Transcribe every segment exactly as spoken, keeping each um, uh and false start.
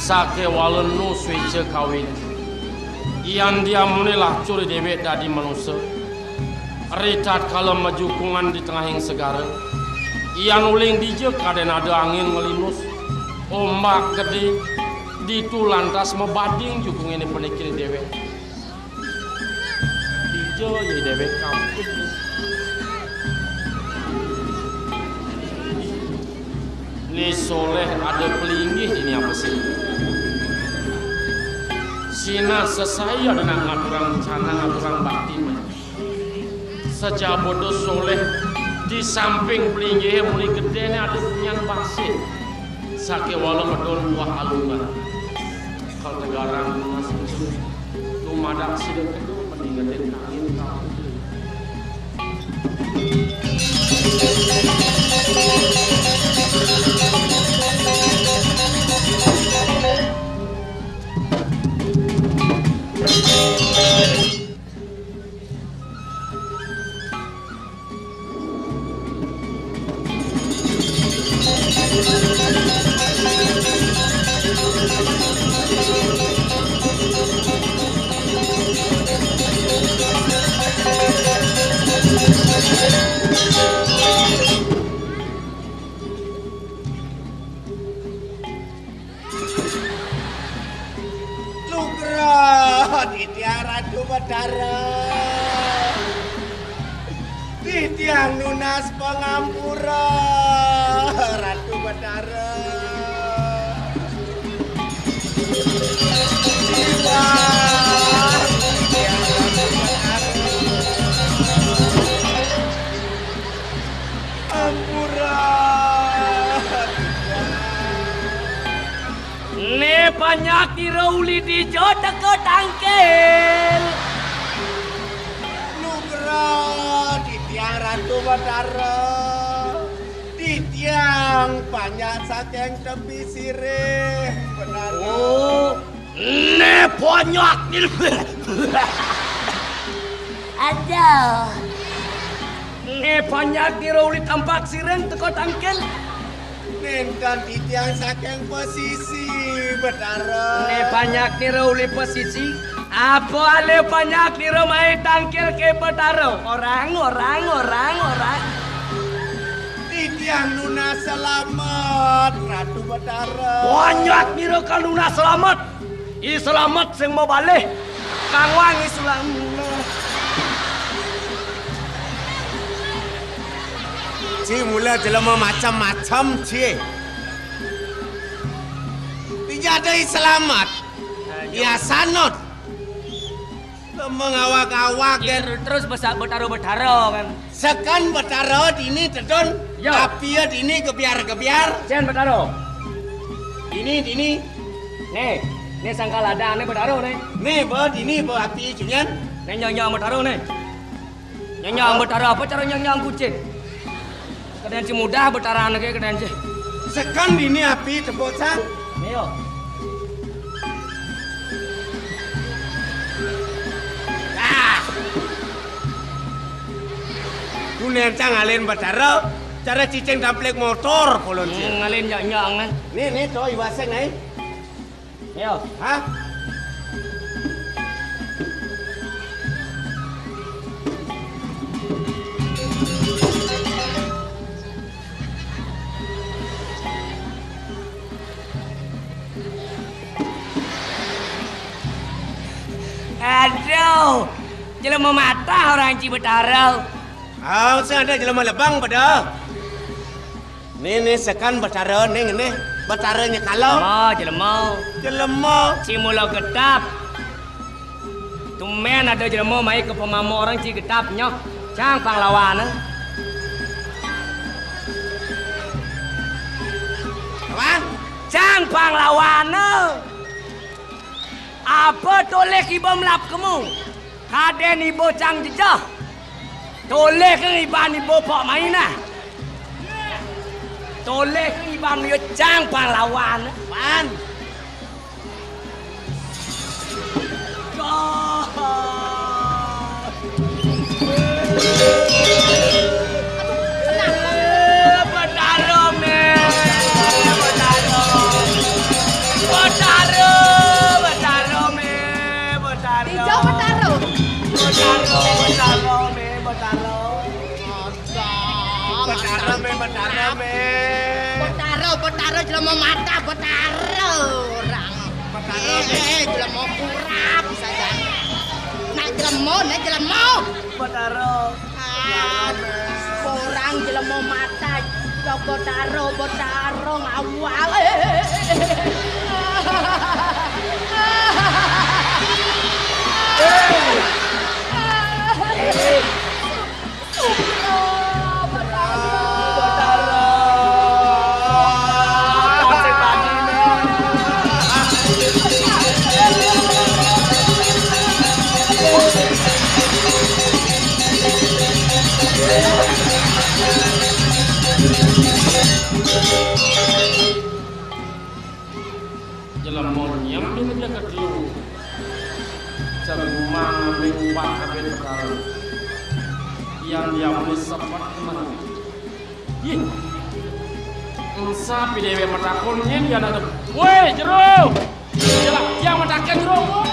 Sakéwala nu suéca kawit, yan diamuné lacur déwék dadi manusa. Ritatkala majukungan di tengahing segara, yan uling dija kadén ada angin malinus, ombak gedé, ditu lantas mabading jukungané puniki déwék. Dija ya déwék kampung. Né Soléh ada pelinggih dini apa sih? Sinah sesai ada nak ngaturang rencana, ngaturang bakti mah. Sajaba da Soléh di samping pelinggihé muli gedéné ada punyan basih. Sakéwala medun buah alungan. Kal tegarang mas dumadak sida kedua mendingetin kangin kampung. Nugraha titiang Ratu Betara. Titiang nunas pangampura, Ratu Betara. Siwah titiang Ratu Betara. Ampura. Né panjak ira uli dija teka tangkil. Nugraha titiang Ratu Betara. Titiang panjak saking tepi sirih, Betara. Oh, né panjak ira. Aduh. Né panjak ira uli tampak sirih teka tangkil. Nénten titiang saking pesisi, Betara. Né panjak ira uli pesisi. Apa alih panjak ira mai tangkil ké Betara? Orang, orang, orang, orang. Titiang nunas selamet, Ratu Betara. Panjak ira kal nunas selamet. I selamet sing mabalih. Kang Wang i selamet. Ci, mula jelema macem-macem, Ci. Dija ada i selamet. Ya sanut. Mengawak-awak, ya, kan. Terus besak Betara-Betara, kan. Seken Betara dini tedun, ya. Apia dini gebiar-gebiar. Cén Betara. Dini, dini. Né, né sangkal ladang né Betara né. Né ba dini ba api junyan. Né nyong-nyong Betara né. Nyong-nyong Betara apa cara nyong-nyong kucing? Kadén ci mudah Betara anak kadén ci. Seken dini api tepuk sang. Ayo. Ah. Ku nénten ngalih Betara. Cara cicing damplik motor, polon. Hmm, ngalih nyok-nyok, ngan. Nih, nih, to, iwaseng, nih. Yo. Hah? Aduh, jelema matah orang Ci Betara. Ah, sing ada jelema lebang pada. Nih, nih, sekan Betara, nih, nih. Betara nyekala. Jelema, jelema. Jelema. Ci mula getap. Tumben ada jelema mai ka pamama orang Ci getap nyoh. Cang panglawana. Apa? Cang panglawana. Apa tolih iba melap kemu? Kadén iba cang jejeh. Tolih ke iban iba pok main ah. Tolih ke iban iba cang panglawan. Pan. Dah. Betara mé, betara. Betara, betara mé, betara. Ijo betara. Betara, betara mé, betara. Betara mé, betara mé. Betara, betara jelema matah, betara orang. Betara. Eh, eh, eh, jelema kurap saja. Nak jelema, nak jelema. Betara. Ah, orang jelema matah, Betara, Betara ngawal. Jelema nyem dina ka telu. Cang umang ngambil ubat habis perkara. Yang dia mesti sempat kemana? Ih. Engsa pi déwék matakon nyén dia nak tu. Woi, Jero! Jelah, yang mataken Jero. Woi.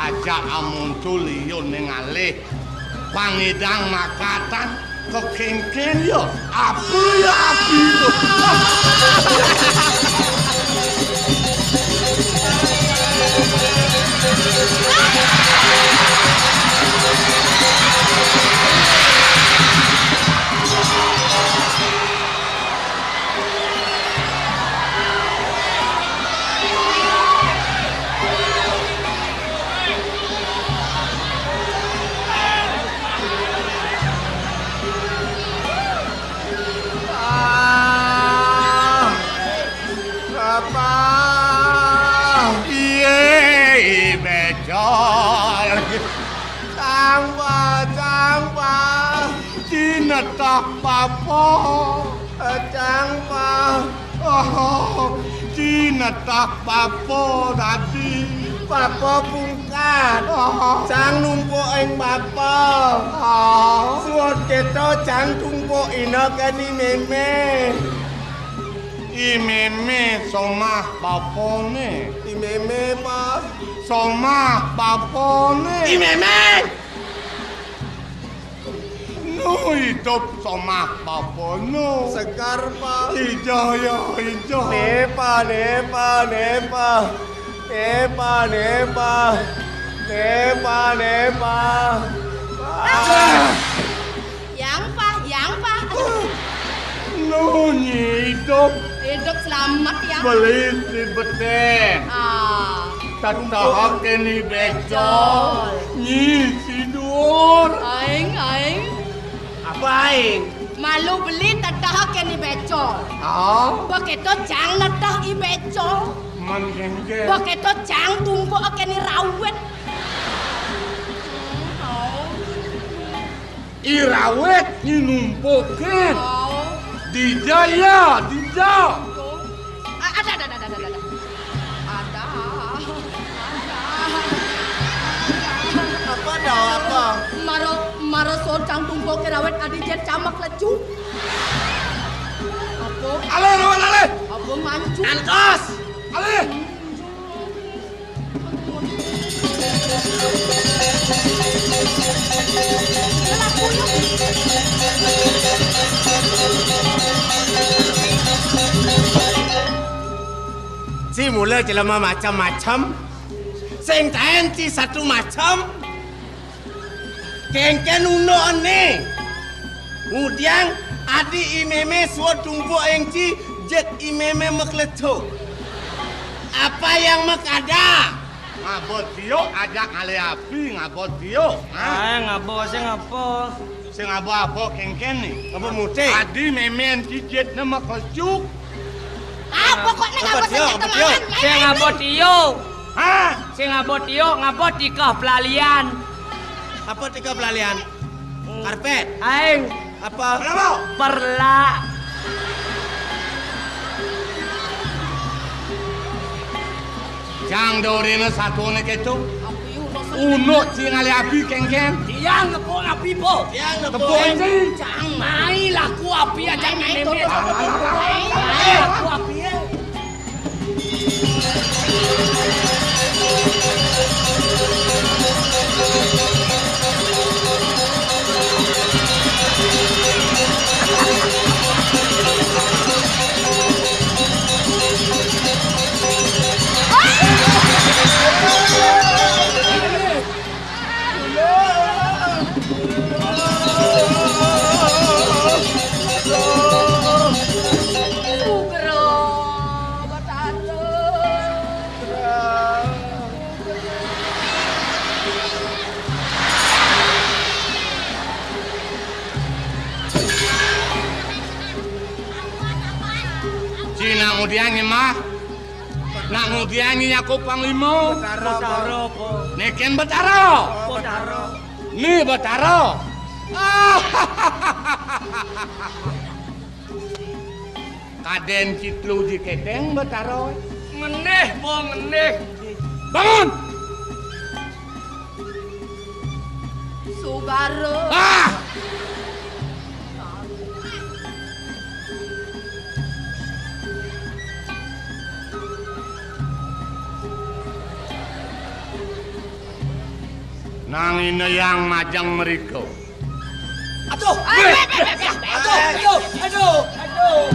Ajak amun tuliun ningalih pangidang makatan kekéngkén ya. Apa ya api itu? Ah, Bapa. Iye, I Becol. Cang Pah, Cang Pah. Cinetah bapa. Cang Pah. Oh, cinetah bapa dadi. Bapa pungkat. Oh. Cang numpuk ing bapa. Oh. Suud kéto cang tumpuk ina kén I Mémé. I Mémé somah bapané. I Mémé, Pah. Somah bapané. I Mémé. Nu idup somah bapa nu. Segar, Pah. Ija ya, ija. Né, Pah, né, Pah, né, Pah. Né, Pah, né, Pah. Né, Pah, né, Pah. Ah. Yang, Pah, yang, Pah. Aduh. Nu nyi idup. Idup selamat, yang. Beli di betén. Ah. Tetehé kén I Becol. Nyi si duur. Aing, aing. Apa aing? Malu beli tetehé kén I Becol. Ah? Bekéto cang neteh I Becol. Man kéngkén. Bekéto cang tumpuk kén I Rawit. Irawet nginumpukin. Oh. Dija ya, dija. Ada, ada, ada, ada, ada. Ada. Apa ada apa? Maro, maro socang tumpuk irawet adi jet camak lecu. Apa? Alih, rawet alih. Apa mancu? Antos. Alih. Ci mula jelema macem-macem, sing taén ci satu macem. Kéngkén unduk ené. Ngudiang adi i mémé suud tumpuk ing ci, jeg i mémé maklecu. Apa yang makada? Ngaba tiuk ajak ngalih api, ngaba tiuk, ha? Aé, ngaba sing apa? Sing ngaba apa kéngkén né? Ngaba mutik? Adi mémé ing ci jitné maklecu. Ah, pokokné ngaba sing tiuk, ngaba tiuk. Sing ngaba tiuk. Ha? Sing ngaba tiuk, ngaba tikeh pelalian. Apa tikeh pelalian? Karpet. Aing. Apa? Kenapa? Perlak. Cang doriné satuné kéto. Unduk ci ngalih api kéngkén. Tiang nepuk api, Po. Tiang nepuk api. Cang mai laku api aja mai, mai, mai, laku api ya. Cina ngudiang nyemah. Nak ngudiang nyi nyaku panglima. Betara, Po. Betara, Po. Né kén Betara. Betara. Né Betara. Kadén ci telu ji kéténg Betara. Ngenéh, Po, ngenéh. Bangun. Subara. Ah! Nang ina yang majeng mriko. Aduh, aduh, aduh, aduh, aduh, aduh.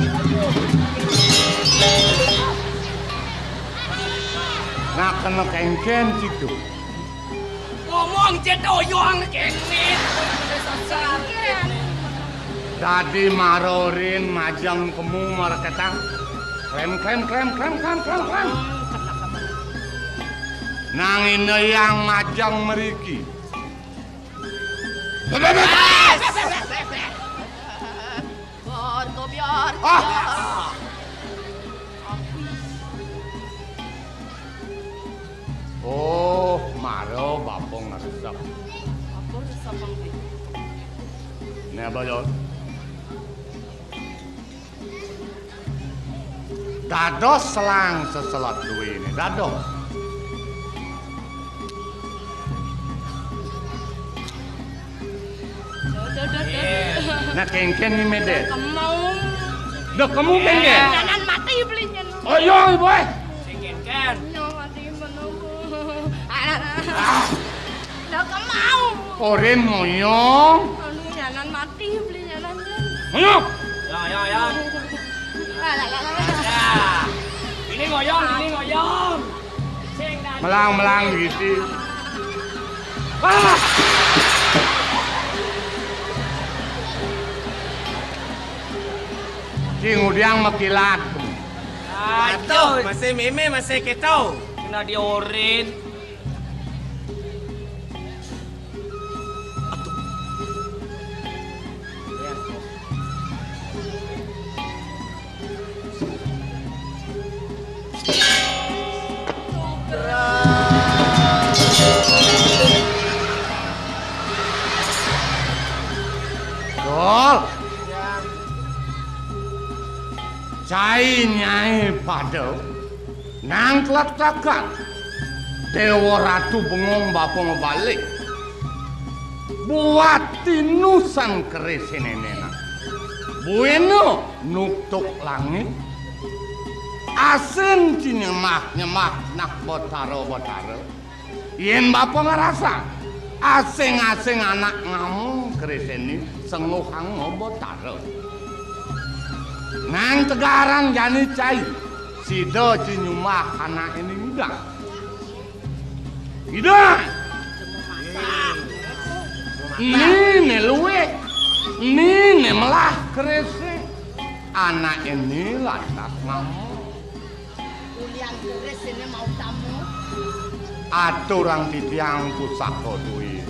Nah, kena kéngkén situ. Ngomong céto, yoang kéné. Dadi mara rin majeng kemu mareketang. Klem, klem, klem. Nang ina yang majeng mriki. Biar, biar. Oh, mara bapa ngresep. Bapa ngresep, Bang. Né, Bang. Dados selang seselat duwéné, dados. Duh, duh, duh, duh. Nah, kéngkén né, Médét. Kemu. Duh, kemu kéngkén. Nyanan mati beli nyen. Oh, iya, Ibu, éh. Sing kéngkén. Nyanan mati menunggu. Ah. Lah kemau. Orin ngoyong. Anu nyanan mati beli nyanan. Ngoyong. Ya, ya, ya. Lah, lah, lah, lah. Ya. Ini ngoyong, ini ngoyong. Sing dan melang-melang gitu. Ah! Ki ngudiang makilat. Aduh, masih mémé, masih kéto. Kena diorin. Cai nyai pada nang tlatlakan Déwa Ratu Bengong Bapa Mabalik buat tinusan keris nénénan. Buéna nuktuk langit, asin cinyemah-nyemah nak betara-betara. Yén bapa ngrasa, asing-asing anak ngamong keris éné sengguhang betara. Nang tegaran jani cai, sida cinyumbah anak éné ngidang. Ngidang. Né né luih, né né melah kerisé. Anak éné lantas ngamong. Ulian keris éné mau tamu. Aturang titiang pusaka duit.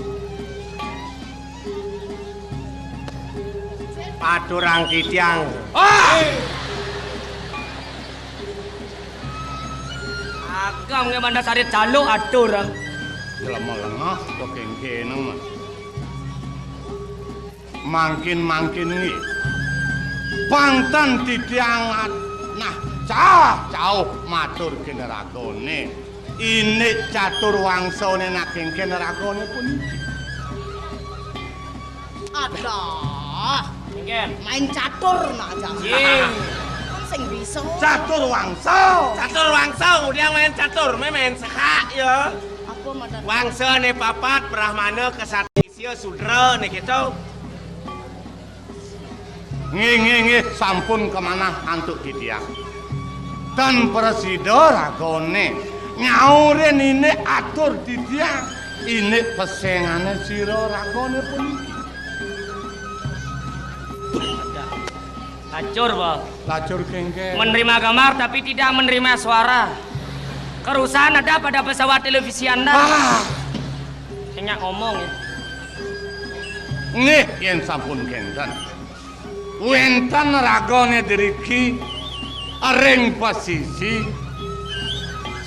Aturang titiang. Ah! Agam nggih banda sarit caluk aturang. Jelema lengah to kéngkéneng. Mangkin-mangkin nggih. Pang ten titiang at-, nah, cah cauh matur kinaragané. Indik catur wangsané nak kéngkén ragané puniki. Aduh. Kéngkén. Main catur nak aja. Jing. Kan sing bisa. Catur wangsa. Catur wangsa, kemudian main catur, main, main sekak ya. Apa madan? Wangsané papat, Brahmana, Kesatria, Sudra né gitu. Nggih, nggih, nggih, sampun kamanah antuk titiang. Tan prasida ragané nyaurin indik atur titiang, indik pesengané sira ragané puniki. Lacur, Pak. Lacur kéngkén. Menerima gambar tapi tidak menerima suara. Kerusahan ada pada pesawat televisi Anda. Ah. Sing nyak ngomong ya. Nggih, yén sampun kénten. Wénten ragané driki ring pasisi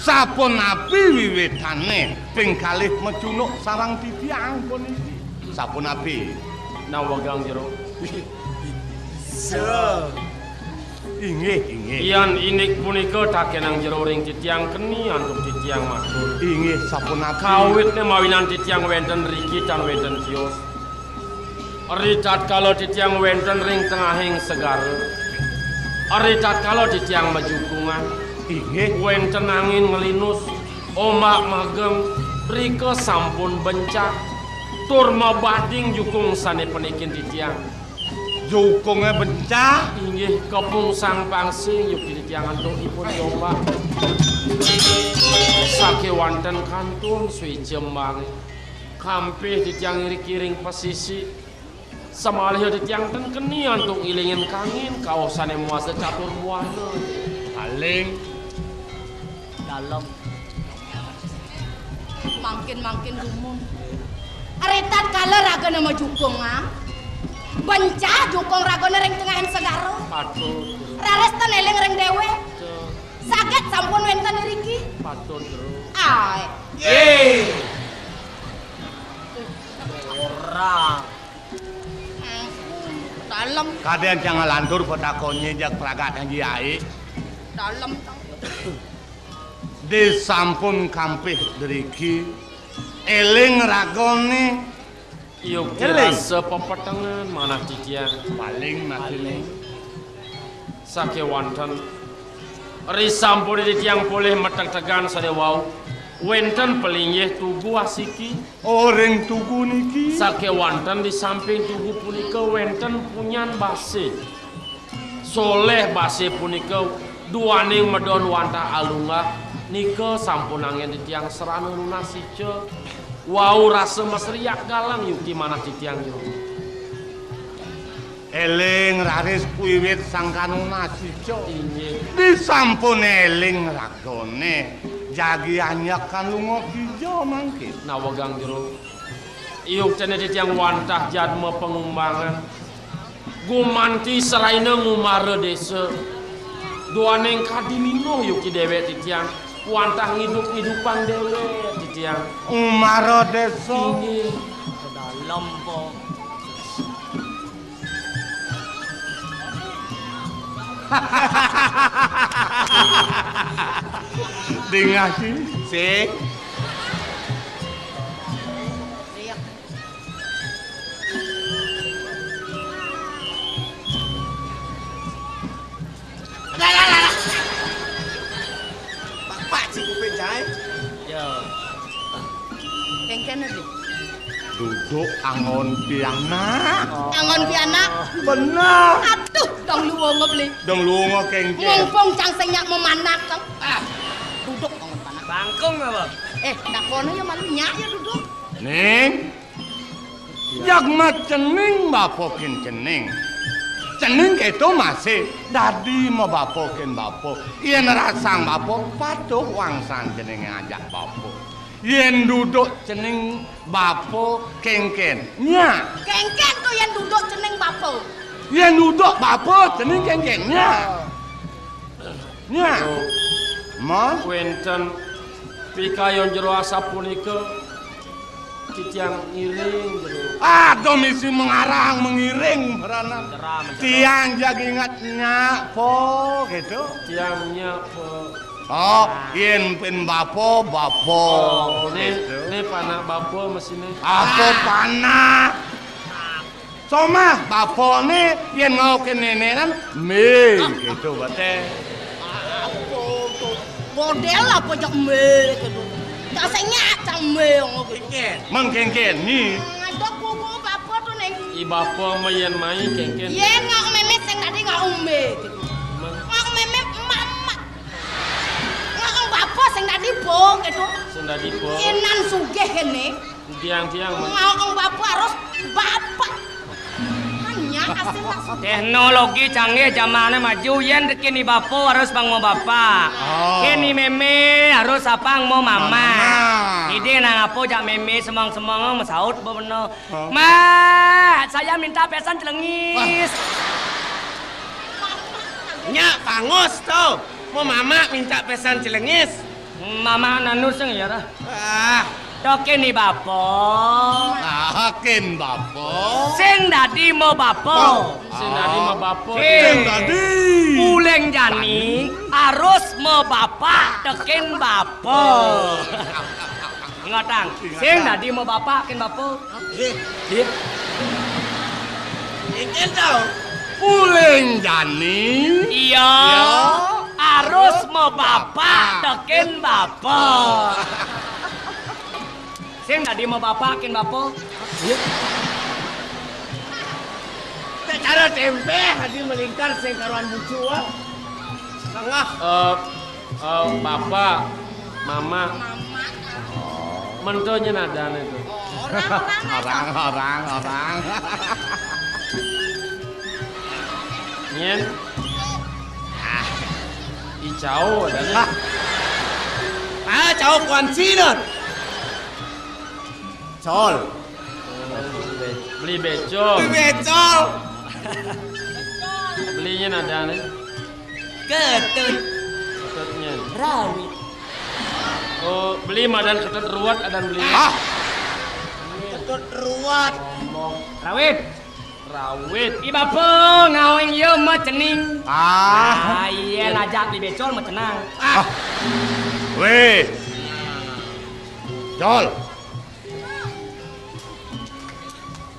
sapunapi wiwitané ping kalih macunduk sareng titiang puniki. Sapunapi? Nawegang jero. Sa. Inggih, inggih. Yan indik punika takenang jero ring titiang keni antuk titiang matur. Inggih, sapunapi? Kawitné mawinan titiang wénten riki tan wénten tios. Ri tatkala titiang wénten ring tengahing segara. Ri tatkala titiang majukungan. Inggih. Wénten angin nglinus, ombak magem, rika sampun bencah. Tur mabading jukung sané panikin titiang. Jukungé bencah? Inggih, kapungsang pangsing yukti titiang antuk ipun jombak. Sakéwanten kantun suéca embangé. Kampih titiang iriki ring pasisi. Samaliha titiang ten keni antuk ngilingin kangin kauh sané muasa catur buana. Paling dalem. Mangkin-mangkin dumun. Ri tatkala ragané majukung, ah. Bencah jukung ragané ring tengahing segara. Patut. Raris ten éling ring déwék. Patut. Saget sampun wénten iriki. Patut, Jero. Ai. Yé. Ora. Ampun, dalem. Kadén cang nglantur patakonné jak pragat Haji Aik. Dalem, tang. Disampun kampih driki, éling ragané. Yukti éling. Rasa pepetengan manah titiang. Paling matiné. Sakéwanten. Risampun titiang polih mategtegan sané wau. Wénten palinggih tugu asiki. Oh, ring tugu niki. Sakéwanten di samping tugu punika wénten punyan basé. Soléh basé punika duaning medon wantah alunggah nika sampun anggén titiang srana nunas ica. Wau rasa masriak galang yukti manah titiang jero. Éling raris wiwit sangkan nunas ica. Inggih. Disampun éling ragané jagi anjekan lunga kija mangkin. Nawegang jero. Yuktiné titiang wantah jadma pangumbangan. Gumanti seraina ngumara désa. Duaning kadi linuh yukti déwék titiang wantah ngidup-ngidupang déwék titiang. Ngumara désa. Inggih. Dalem, Po. Dingah sih, sing. Bapak cik kuping cai. Yo. Kengken aja. Duduk anggon pianak. Anggon pianak? Bener. Aduh, dong luwung beli. Dong luwung kengken. Mumpung cang sing nyak memanak, Kang. Ah, duduk anggon panak. Bangkung apa? Eh, takoné ya malu nyak ya duduk. Ning. Jagmat cening bapa kén cening. Cening kéto masih dadi mabapa kén bapa. Yén rasang bapa, patuh wangsan cening ngajak bapa. Yén duduk cening bapa kénkén. Nya. Kénkén to yén duduk cening bapa. Yén duduk bapa cening kénkén. Nya. Nya. Aduh. Mon. Wénten pikayon jero asapunika titiang ngiring jero. Aduh misi mengarang mengiring beranak. Jera, menjero. Tiang jag inget nyak po gitu. Tiang nyak po. Oh, yén pin bapa, bapa. Oh, né, gitu. Né panak bapa mestiné. Apa panak? Somah bapané yén ngaukin nénénan, mé, gitu, Baté. Apa to? Modél apa jak mé, gitu. Jak sing nyak, jak mé, ngono gitu. Mengkénkén, nyi. Ngadok kuku bapa to, Ning. I bapa mah yén mai, kénkén. Yén ngauk mémé sing dadi ngauk mé, gitu. Meng- Ngauk mémé, emak-emak. Ngauk bapa sing dadi po, gitu. Sing dadi po. Inan sugih kéné. Tiang-tiang, Mang. Mau bapa harus bapa. Hanya hasil maksud. Teknologi canggih, jamané maju, yén tekén i bapa harus bang mau bapa. Oh. Kén i mémé harus apang mau mama. Mama. Idé nang apa jak mémé semong-semong, masaut ba bener. Oh. "Mak, saya minta pesan celengis." Wah. Nyak pangus to. Mau mama minta pesan celengis. Mama nanu sing ya, Rah? Ah. Tekén i bapa. Ah, kén bapa. Sing dadi mabapa. Oh. Sing dadi mabapa. Sing dadi. Uling jani harus mabapa tekén bapa. Ingetang. Ingetang. Sing dadi mabapa kén bapa. Nggih. Nggih. Nggih, tau. Uling jani. Iya. Iya. Harus mabapa tekén bapa. Sing dadi mabapa kén bapa. Iya. Cara témpé, adi melingkar sing karuan bucu, ah. Tengah. Eh, Eh, bapa, mama. Mama. Mento nyén adané to. Orang, orang. Orang, orang, orang. Nyén. Ah, i cau adané. Ah. Ah, cau kuan Cina. Col. Beli bécol. Beli bécol. Beli nyén adané. Ketut. Ketut nyén. Rawit. Oh, beli madan ketut ruwet adan beli. Ah. Ketut ruwet. Ngomong. Rawit. Rawit. I bapa ngaweng ya macening. Ah. Ah, iya, najak di bécol macenang. Ah. Wéh. Col.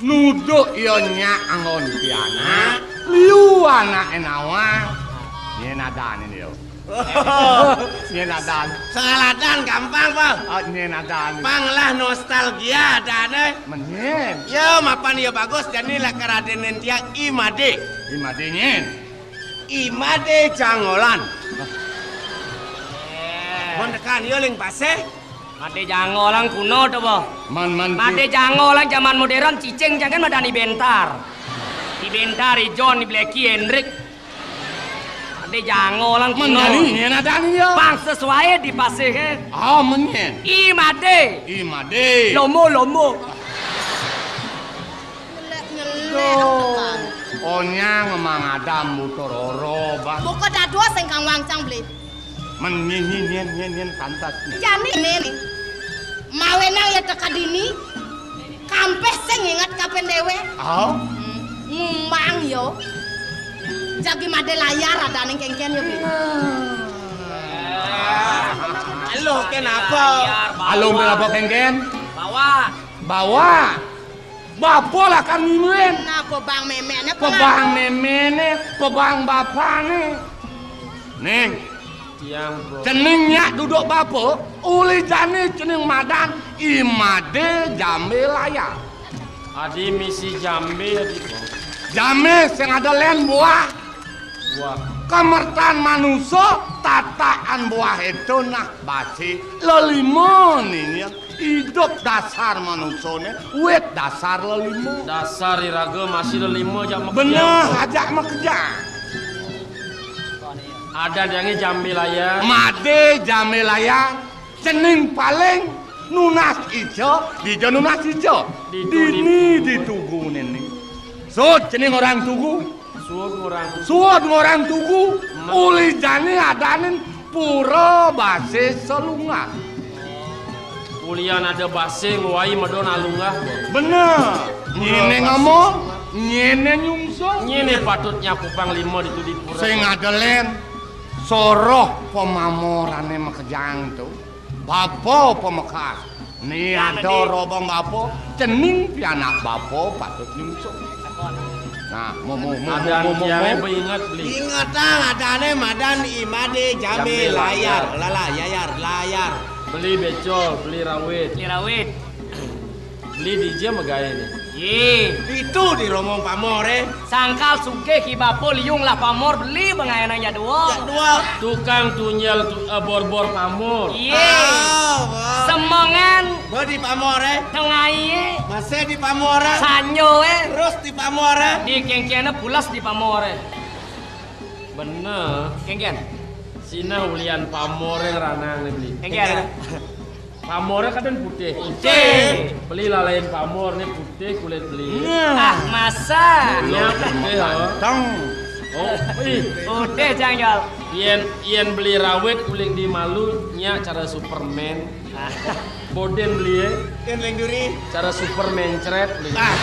Nuduk ya nyak anggon pianak, liu anaké nawang. Nyén adané ya. Nyén adan. Soal adan gampang, Bang. Ah, nyén adané. Pang lah nostalgia adané. Menyén. Ya, mapan ya bagus, jani lakar adané tiang I Madé. I Madé nyén. I Madé Jangolan. Hah. Mon tekan ya ling pasé. Madé Jangolan kuno to, Bang. Man, man, Madé Jangolan jaman modern, cicing jangan madan I Bentar. I Bentar, I John, I Blacky, Hendrik. Madé Jangolan kuno. Mendani, nyén adané ya. Pang sesuai di pasé, eh. Ah, menyén. I Madé. I Madé. Lomo, lomo. Nyelek-nyelek. Duh, tekan. Onyang mang adam buta rara, Bang. Buka dadua sing kang wangcang, Bli. Men nyén, nyén, nyén, nyén, nyén, pantes. Jani né, né. Mawenang ya teka dini, kampéh sing inget kapin déwé. Oh. Hmm, ngumang yo. Jagi madé layar adané kénkén ya, Bli. Aluh, kenapa? Aluh, kenapa, Kéngkén? Bawa. Bawa. Bapa lakar ngimuin. Nah, pebang méméné, pebang méméné, pebang bapané. Ning, tiang, Bro. Cening nyak duduk bapa, uli jani cening madan I Madé Jambé Layar. Adi misi jambé, adi, Bro. Jambé sing ada lén buah. Buah. Kamertan manusa, tataan buah itu nah basi lelima ningin. Idup dasar manusané, wit dasar lelima. Dasar iraga masih lelima jak makejang. Beneh, ajak makejang. Ada dangé Jambé Layar. Madé Jambé Layar, cening paling nunas ica, dija nunas ica. Ditu, dini ditu. Ditugu nini. Sud cening orang tugu. Suud ngorang. Suud ngorang tugu, uli jani adanin pura basé salunggah. Ulian ada basé ngwai medon alunggah. Bener. Pura nyéné basé ngomong, salunggah. Nyéné nyungsung. Nyéné patut nyakupang lima ditu di pura. Sing ada lén, soroh pamamorané makejang to. Bapa pamekas. Né ada robong bapa, cening pianak bapa patut nyungsung. Nah, mo, mo, mo, mo, mo, mo, mo. Beinget, Beli. Ingetang adané madan I Madé Jambé Layar. Lala, yayar, layar. Beli bécol, beli rawit. Beli rawit. Beli dija magaéné. Yé. Ditu di rombong pamoré. Sangkal sugih ki bapa liu ngelah pamor beli bengaéné jadua. Jadua. Tukang tunjel tu-, eh, borbor pamor. Yé. Ah, wah. Semengan. Ba di pamoré. Tengaé. Masih di pamoré. Sanjoé. Terus di pamoré. Di kéngkéné pules di pamoré. Bener. Kéngkén. Sinah ulian pamoré ngranang né beli. Kéngkén. Pamoré kadén putih. Putih. Beli lalain pamor né putih kulit beli. Nah. Ah, masa? Iya, putih, ha. Oh, ih. Putih, Jang Jol. Yén, yén beli rawit kulit di malu, nyak cara Superman. Ah. Bodén beli, é. Yén linduri. Cara Superman cret beli. Ah.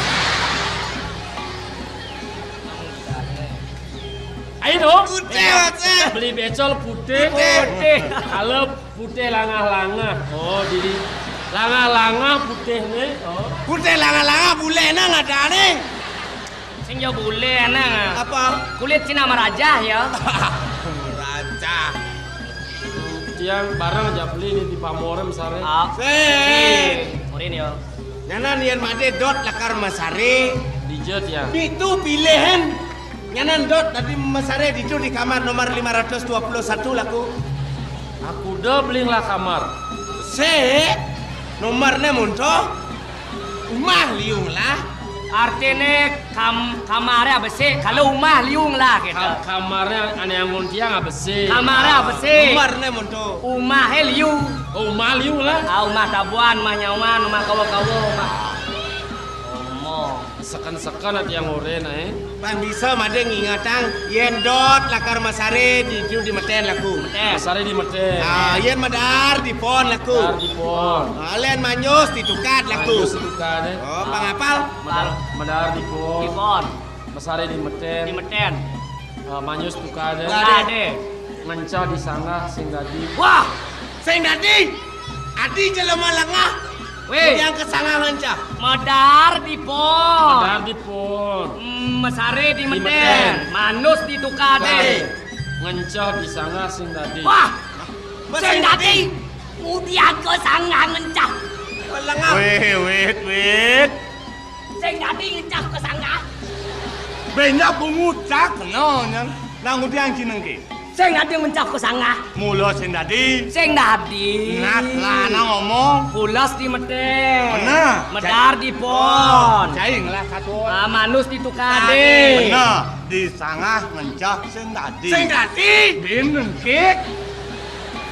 Ayo dong. Putih, Mas, é. Beli bécol putih. Putih. Kalau putih langah-langah. Oh, jadi langah-langah putih né. Oh. Putih langah-langah, bulé nang ada né. Sing ya bulé nang. Apa? Kulit Cina merajah ya. Merajah. Tiang bareng aja beli né di pamoré masaré. Ah. Sing. Murin ya. Nyanan yén madé dot lakar masaré. Dija tiang. Ditu pilihan. Nyanan dot tadi masaré ditu di kamar nomor lima ratus dua puluh satu laku. Aku da beli ngelah kamar. Sik, nomorné monto. Umah liu ngelah. Artiné kam-, kamaré abesik, kalau umah liu ngelah gitu. Ka-, kamaré ané anggon tiang abesik. Kamaré abesik. Nomorné monto. Umahé liu. Oh, umah liu ngelah. Ah, umah tabuan, umah nyauan, umah kawa-kawa, umah. Omong. Seken-seken ati yang orén, é. Pan bisa madé ngingetang, yén dot lakar masaré ditu di metén laku. Metén. Masaré di metén. Ah, yén madaar di pon laku. Madaar di pon. Ah, lén manyus di tukad laku. Manyus di tukad, é. Oh, pang apal? Madaar, madaar di pon. Di pon. Masaré di metén. Di metén. Ah, manyus tukadé. Tukadé. Ngencah di sanggah sing dadi. Wah, sing dadi. Adi jelema lengah. Wéh. Yang ka sanggah ngencah. Madaar di pon. Madaar di pon. Mm, masaré di metén. Di metén. Manyus di tukadé. Tukadé. Ngencah di sanggah sing dadi. Wah, sing dadi. Udian ka sanggah ngencah. Lengah. Wéh, wit, wit. Sing dadi ngencah ka sanggah. Bénjang bungut cak kena nyang nang udian cinengké. Sing dadi ngencah ka sanggah. Mula sing dadi. Sing dadi. Nah, lah, nah ngomong. Pules di metén. Bener. Madaar di pon. Cai ngelah satu. Ah, manyus di tukadé. Bener. Di sanggah ngencah sing dadi. Sing dadi. Bin nengkik.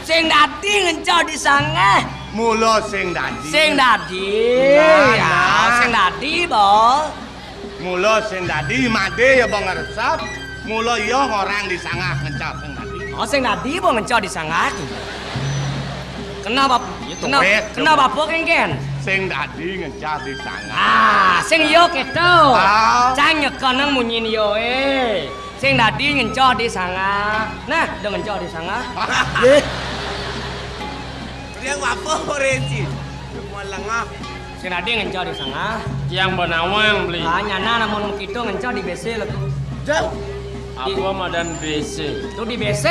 Sing dadi ngencah di sanggah. Mula sing dadi. Sing dadi. Nah, ya, nah. Sing dadi, Bo. Mula sing dadi madé ya ba ngresep. Mula ya ngorang di sanggah ngencah sing dadi. Oh, sing dadi ba ngencah di sanggah. Kena bap-, ya, kena, tuwéh, kena tuwéh. Bapa kéngkén. Sing dadi ngencah di sanggah. Ah, sing ya kéto. Ah. Cang nyekenang munyin ya, é. Sing dadi ngencah di sanggah. Nah, da ngencah di sanggah. Yéh. Yang apa orange? Semua lengah. Sing adi ngenca di sangah. Tiang banawang beli. Ah, nyana namun begitu ngenca di B C lho. Jauh. Apa madan B C? Tu di B C.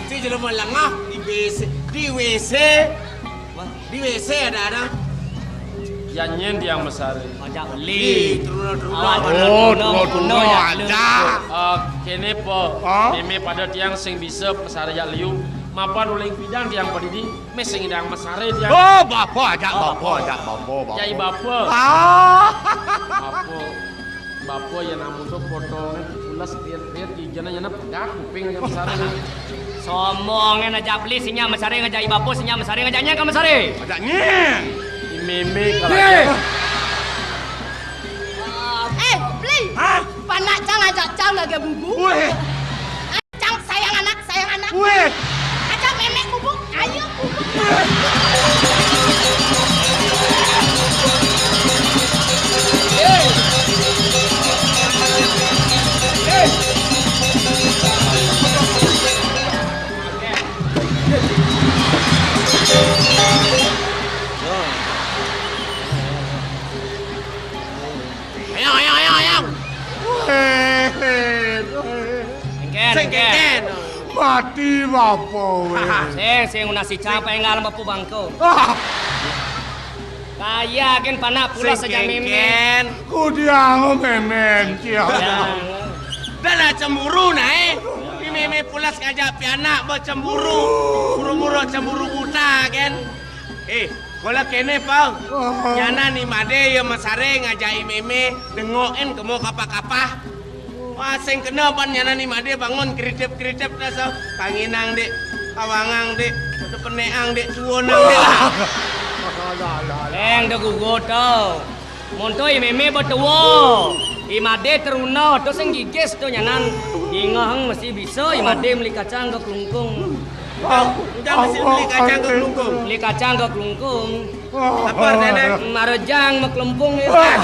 Si jelema lengah di B C, di W C. Wah, di W C ada-ada. Yan nyen tiang mesare. Ajak beli. Ih, teruna-teruna. Awak Oh, teruna-teruna, teruna-teruna teruna ya, aja. Eh, kene po, Hah? Meme pada tiang sing bisa mesare jak liu. Mapan uling pidang tiang padidi, mes sing idang mesare tiang. Oh, bapa ajak Oh, bapa, bapa. Ajak bapa, bapa. Jai bapa. Ah. Bapa. Bapa ya namun tu potongan pulas kriat-kriat di jana-jana pegat kuping aja mesare. Somongan ajak beli sinya mesare ngajak i bapa sinya mesare ngajak nyen ka mesare. Ajak nyen. I meme kalau Hei. Eh, beli. Hah? Panak cang ajak cang lagi bubu. Weh. Cang sayang anak, sayang anak. Weh. Ajak memek bubuk, ayo bubuk. Ayo, ayo, ayo, ayo. Weh. Engken, Sing engken. Engken. Mati bapa weh. Sing, sing una sica penggal bapa bangko. Ah. Kaya gen panak pula Sing saja meme. Kengken. Kudiang memen cia. Ya. Dah lah cemburu nah eh. Ni meme pulas ngajak pianak bercemburu. Buru-buru cemburu buta kan. Eh, kola kene pau. Oh. Nyana ni made ya mesare ngajak i meme dengokin kemo kapah-kapah. Wah, sing kena ban nyana ni made bangun kritip-kritip dah so. Kanginang dek, kawangang dek, pada peneang dek, tuonang dek. Leng dah gugur tau. Monto i meme betuo. I made teruna tu sing gigis tu nyanan. Ingahang mesti bisa i made meli kacang ke kelungkung. Udah mesti beli kacang ke kelungkung. Beli kacang ke kelungkung. Apa nenek? Marejang mekelempung ya.